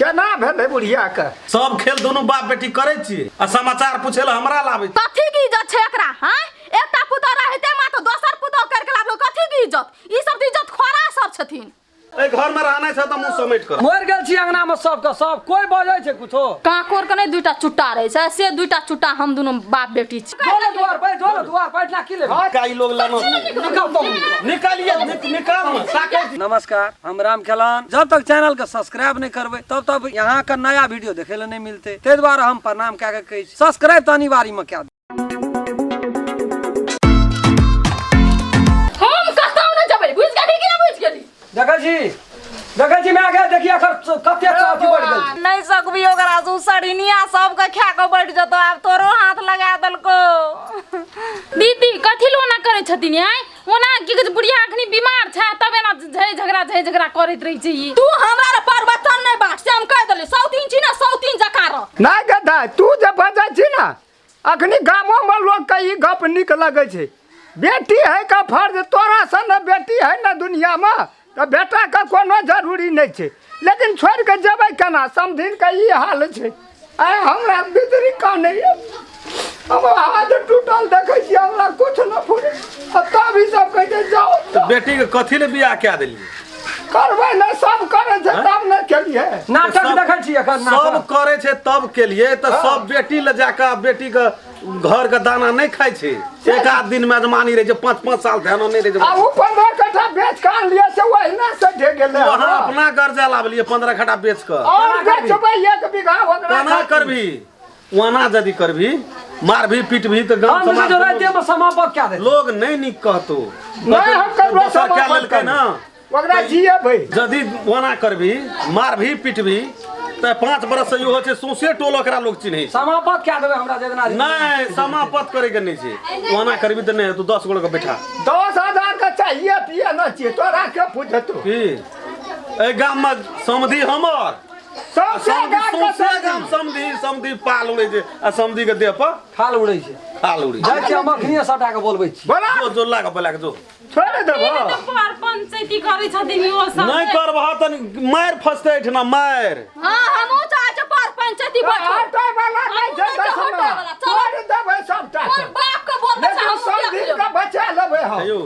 केना भेलै बुढ़िया के? सब खेल दुनू बाप बेटी करै छियै आ समाचार पूछे लए हमरा लाबै छी। कथी के इज्जत छै एकरा? हाँ, एकटा पुतोह रहते मात्र दोसर पुतोह करके लाबलो, कथी के इज्जत? ई सब तऽ इज्जत खोरा सब छथिन। एहि घर में रहना छै तऽ मुंह समेट कर। मरि गेल छी अंगना में सबके सब, कोई बजै छै कुछो? काकोर के नहि दूटा चुट्टा रहै छै, से दूटा चुट्टा हम दुनू बाप बेटी छी। जो ने दुआर पर, जो ने दुआर पर, एहिठिना की लेबै? का ई लोग लानो? निकाल तो। निकालिए, निकाल ना, ताकै छी। नमस्कार, हम राम खेलान। जब तक चैनल के सब्सक्राइब नहीं करबै तब तक यहाँ के नया वीडियो देखे ले नहीं मिलते, ताहि दुआरे हम प्रणाम कए के कहै छी सब्सक्राइब तऽ अनिवार्य में कए दियौ। हम कतौ नहि जेबै, बुझि गेली कि नहि बुझि गेली? देखै छी, देखै छी माय गे, देखिए एकर कते अथी बढ़ि गेल छै। नहि सकबी ओकरा से, उ सड़िनिया सबके खा के बैठ जेतौ, आब तोरो हाथ लगा देलको। दीदी कथी लए ओना करै छथिन आँय? ओना की कहै छै, बुढ़िया अखनी बीमार छै तब एना झै झगड़ा झै झगड़ा करैत रहै छै ई। तू हमरा रे परवचन नहि बाँट, से हम कहि देली। सौतीन छी ने, सौतीन जकाँ रह। नहि गे दाइ, तू जे बजै छी ने, अखनी गामोमे लोकके ई गप नीक लगै छै। बेटी है के फर्ज, तोरा सन ने बेटी है ने दुनियामे, तऽ बेटाके कोनो जरूरी नहि छै। लेकिन छोड़ि कऽ जेबै केना? समधिनके ई हाल छै। आइ हमरा बिजली कानैए, हमर हाथ टूटल देखै छियै, हमरा किछु नहि फुरे, आ तब ई सब कहै छै जाउ। तऽ बेटीके कथी लए बियाह कए देलियै? करबै ने, सब करै छै तब ने केलियै। नाटक सब- देखै छी एखन सब नाटक। करै छै तब केलियै। तऽ सब बेटी लए जाकऽ बेटीके घरके दाना नहि खाइ छै। एक आध दिन मेजबानी रहै छै, 5-5 साल ध्यान नहि रहै आ छै। ओ 15 कट्ठा बेच कऽ आनलियै से ओहिना से ढे गेलै। अहाँ हमरा। अपना कर्जा लाबलियै 15 कट्ठा बेच कऽ। और बेचबै 1 बीघा ओकरा। केना खातिर। करबी? ओना यदि करबी, मारबी पिटबी तऽ गाम हम समाज जे रातिमे समापत कए देतै। लोग नहि नीक कहतो। नहि, हम ककरो दोसर कए समापत लेलकै ने। ओकरा जियेबै। यदि ओना करबी, मारबी पिटबी तऽ 5 बरस से इहो छै, सौंसे टोल ओकरा लोग चिन्है छै। समापत कए देबै हमरा जेतना। नहि, समापत करे के नहि छै। ओना करबी तऽ नहि हेतौ, 10 गोड़ के बैठा। 10,000 के चाहिए पिए न छियै, तोरा के पूछतौ? की एहि गाम मे समधि हमर सौंसे समधि गाम के सौंसे गाम समधि समधि पाल उड़ै छै आ समधि के देह पर खाल उड़ै छै। खाल उड़ै छै। जाइ छी हम अखनिये सबटा के बोलबै छी। बोला। जो जो लाग बोला के जो। छोड़ि देबो। पर पंचायती करै छथिन ओ सब। नहि करबह तऽ मारि फसतै एहिठिना मारि। हाँ, हमहूँ चाहै छी पर पंचायती बैठो। हटै वाला नहि छै। हमहूँ नहि दसमा हटै वाला, चलो। छोड़ि देबै सबटा कोन बाप के बोलबै छै, लेकिन हमहूँ सब देख दिन लेबै। के बचा लेबै हम। यौ,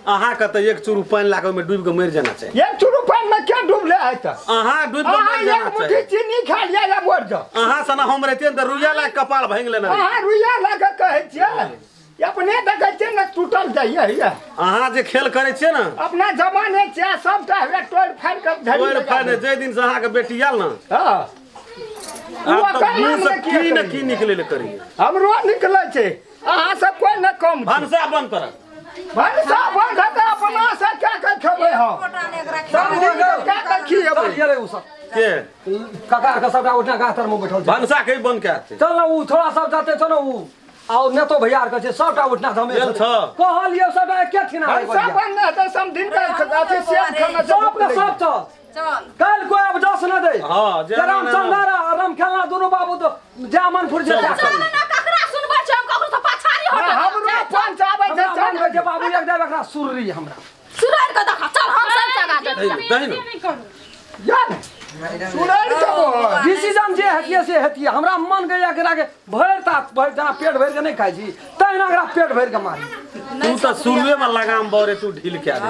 अहाँके तऽ 1 चूरू पानि लए कऽ ओहिमे डूबि कऽ मरि जाना चाही। 1 चूरू पानि मे के डूबले है तऽ? अहाँ डूबि कऽ अहाँ मरि जाना 1 मुट्ठी चाही। चीनी खा लिअ या मरि जाउ। अहाँ सना हम रहितियै ने तऽ रुइया लए कऽ कपाल भाङि लेने रहियै। अहाँ रुइया लए कऽ कहै छियै, अपने देखै छियै ने टूटल जाइए हैया। अहाँ जे खेल करै छियै ने, अपना जमाने छियै, सबटा हेबे तोड़ि फाड़ि कऽ झड़ी तोड़ि लगा फाड़ि देबै। जाहि दिन से अहाँके बेटी आयल ने, हँ, आब ओ तऽ ओकर मुँह नाम से ने किए की ने करियै। की निकलै लए करियै। हमरो निकलै छै, अहाँ सब कोइ ने कम छै। भनसा बंद करत। भनसा बंद हेतै, अपना से कए कऽ खेबै हम? समझि के कए कऽ खिएबै? चल गेलै उ सब। के? कका के सबटा ओहिठिना गाछ तर में बैठल छै। भनसा के बंद कए देतै। चल ने उ थोड़ा सब जाते छौ ने उ आ नेतो भैया आर के छै सबटा उठना हमे गेल छौ। कहलियै सबटा एके ठिना रहै भनसा बढ़िया। बंद हेतै, समधिन के अथी सेब खाना छै। सब के सब छौ। चल। काल्हि कोइ आब जस न दे। हाँ, जे जे रामचंद्र आ राम खेलना दुनू बाबू तो जा मन फुर्जे चल ने, ककरा सुनबै छै? हम ककरो से पछाड़ी हटै। हमरो पंच आबै छै। हमरा मन चल। होइ छै बाबू एक देब एकरा सुर्री हमरा। सुरैर के देखा, चल हम सब जगह जेबै। दही ने। या ने सुनैर देबो। डिसीजन जे हेतियै से हेतियै। हमरा मन गैया एकरा के भरि तात भरि जेना पेट भरि के नहि खाइ छी तहिना एकरा पेट भरि के मारी। तू तऽ शुरुए में लगाम बौरे तू ढील कए दे।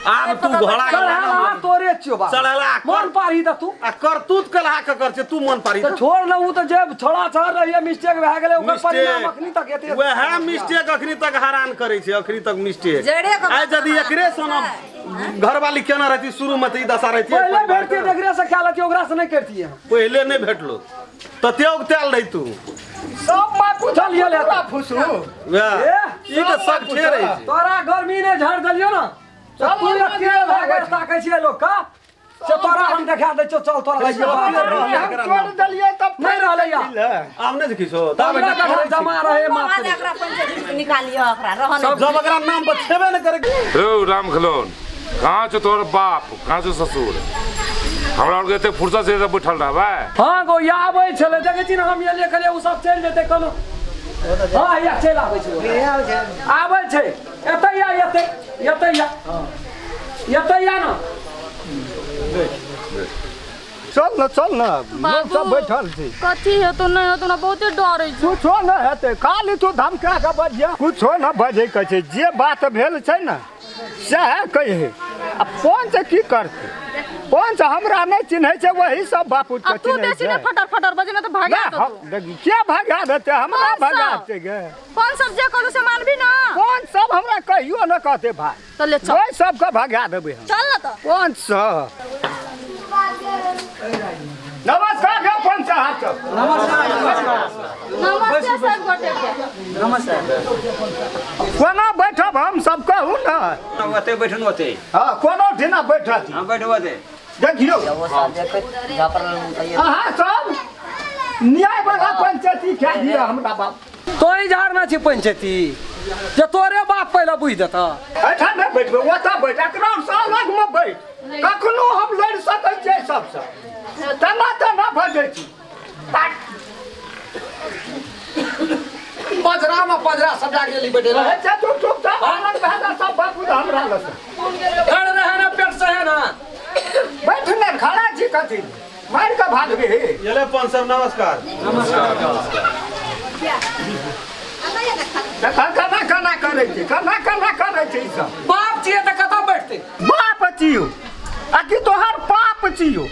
आब तू घोड़ा के चढ़ेला लगाम तोरे छियो बाबू। चढ़ेला मन पारी तऽ तू आ करतूत कलहा के कर छै, तू मन पारी तऽ छोड़ ने। उ तऽ जे छोड़ा छड़ रहिए, मिस्टेक भए गेलै, ओकर परिणाम अखनी तक एते। वएह मिस्टेक अखनी तक हरान करै छै, अखनी तक मिस्टेक। जड़े के आइ यदि एकरे सन घरवाली केना रहती शुरू में तऽ ई दशा रहती? पहिले भेटतियै तऽ एकरे से खा लेतियै, ओकरा से नहि करतियै हम। पहिले नहि भेटलो तते उगतायल रही तू। सब माय पूछल चल गेल हेतै। फुसू। वएह ए, ई तऽ सब ठे रहै छै। तोरा गर्मी नहि झाड़ि देलियौ ने तऽ तू अकेले भए गेल ताकै छियै लोक का से तोरा हम देखा दै छियौ। चल तोरा लइए बाप। हम तोड़ देलियै तब नहि रहलै या। आब नहि देखी छौ तब 15 कट्ठा जमा रहे मात्र। एकरा पंचायत निकालियो, एकरा रहने जब एकरा नाम पर छेबे नहि करे। रौ राम खिलौन, कहाँ छौ तोहर बाप, कहाँ छौ ससुर? हमरा आरके एते फुर्सत से बैठल रहबै? हाँ गो, या आबै छलै, देखै छी ने हम एलियै, कहलियै ओ सब चलि जेतै कोनो। हाँ या चलि आबै छै, आबै छै। एतै या, एतै, एतै या, एतै या ने। चल न चल न, लोग सब बैठल छै। कथी हेतौ नहि हेतौ ना, बहुते डरै छै। कुछो न हेतै, खाली तू धमका के बजिया, कुछो न बजै के छै। जे बात भेल छै ने सएह कहे। आ पंच की करतै? पंच हमरा नहि चिन्है छै, वही सब बापूत आ के तू चिन्है बेसी छै। नहि फटर फटर बजे ना तऽ भगा ना, देतौ। के भगा देतै? हमरा कौन भगा सब? देतै गे। कौन सब जे कहलू से मानबी ना? कौन सब हमरा कहियो न कहतै भाई। तऽ ले चल। ओहि सबके भगा देबै हम। चल ना तऽ। कौन सब? नमस्कार गे पंच साहब सब। नमस्ते सब गोटे के। कोना बैठब हम सब कहू ना? ओते बैठू ने ओते। हाँ, कोनो ठिना बैठल छी। हम बैठू ओते। देखियौ अहाँ सब न्याय वाला पंचायती कए दिअ हमरा बाप। तोही झाड़ना छी पंचायती जे तोरे बाप पहिले बुझि देतऽ। एहिठाम नहि बैठबै, ओतऽ बैठ, एकरा सँ अलगमे बैठ। कखनो हम लड़ि सकै छियै सबसँ, तेना तेना बजै छी। पजरा में पजरा सबटा गेली बैठे रहे। रहै छै चुप चुपचाप आनंद भए जा सब बापू हमरा लग। खड़ रहे ना पेट से है ना। बैठ ने, खड़ा छी कथी मारि कऽ भागबी। ये पंच साहब नमस्कार। देखा केना केना करै छै, केना केना करै छै ई सब। बाप छियै तऽ कतऽ बैठतै? बाप छियौ आ कि तोहर पाप छियौ?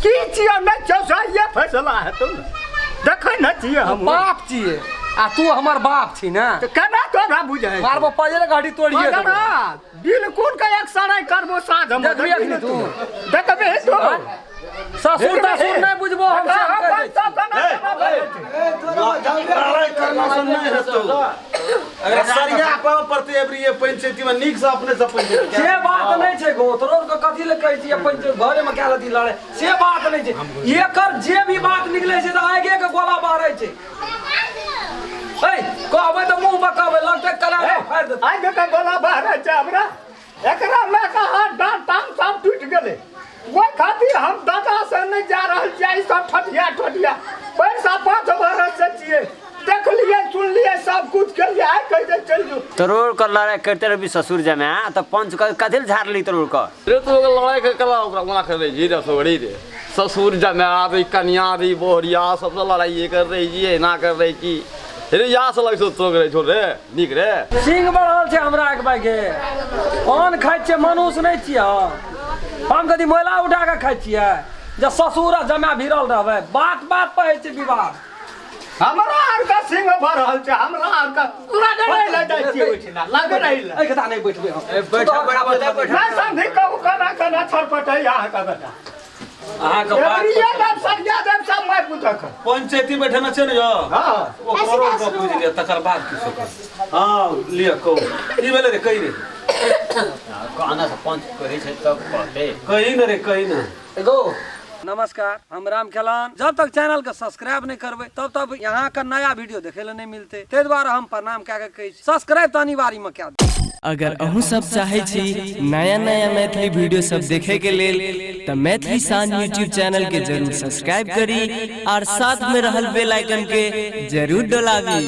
की छियौ नहि छियौ सहिए फैसला हेतौ ने। देखै ने छियै हम। बाप छियै आ तू हमर बाप छी ने। तऽ केना तोरा बुझाइ? मारबो पजरे गाड़ी तोड़िए देबो। बिल्कुल के एक सराय करबो साँझ हम। देखबी अखनी तू? देखबी तू? ससुर तसुर नहि बुझबो हम सब कहि दै छी। लड़ाई करना से नहीं हेतौ। अगर सरिया पाव पड़तै एबरी ये पंचायती में नीक से अपने सब पंचायती। से बात नहीं छै गो, तोरो के कथी ले कहै छी पंचायत घरे में कए लती लड़े, से बात नहीं छै। एकर जे भी बात निकले छै तऽ आगे के गोला बारै छै। ए कहबै तऽ मुंह में कहबै, लगतै कला फाड़ि देतै। आगे के गोला बारै छै हमरा। एकरा में के हाथ डांट टांग सब टूटि गेलै। ओहि खातिर हम दादा से नहीं जा रहल छियै। ई सब ठठिया ठठिया पैसा 5 बरस से छियै, देखलियै सुनलियै सब कुछ केलियै, आइ कहि दे चलि जो। तोरोड़ के लड़ाई करते रहबी ससुर जमा तऽ पंच के कथी ले झाड़ली तोरोड़ के? रे तो लड़ाई के कला ओकरा मना कर रही जी रसोड़ी रे। ससुर जमा रे कन्या रे बोहरिया सब लड़ाई कर रही जी एना कर रही की रे या से लग सो तो रे छोड़ रे नीक रे। सिंह बढ़ल छै हमरा एक भाई के। पान खाइ छियै मनुष्य नहि छियै हम। कदी मैला उठा के खाइ छियै जे ससुर आ जमा भिड़ल रहबै, बात बात पर होइ छै विवाद। हमरा आर के सिंह भरल छै, हमरा आर के लगड़ै लए जाइ छियै ओहिठिना, लगड़ै लए। एहि कथा नहि बैठबै हम। बैठ बैठ बैठ। नहि समझी कहू केना केना छरपटै अहाँके बेटा। अहाँके बात एबरिये देब सरिया देब सब माय पुतक। पंचायती बैठे छै ने यौ? हाँ। ओकरो गप बुझि लिअ तकर बाद किछो कहू। हाँ लिअ कहू की भेलै रे? कही रे। कहना से पंच कहै छै तब कहतै। कही ने रे, कही ने। एगो नमस्कार, हम राम खेलान। जब तक चैनल के सब्सक्राइब नहीं करबै तब तक यहाँ के नया वीडियो देखे ले नहीं मिलते, ताहि दुआरे हम प्रणाम कए के कहै छी सब्सक्राइब तऽ अनिवार्य में कए दियौ। अगर अहूँ सब चाहे छी नया नया मैथिली वीडियो सब देखे के लेल तऽ मैथिली शान यूट्यूब चैनल के जरूर सब्सक्राइब करी और साथ में रहल बेल आइकन के जरूर डोलाबी।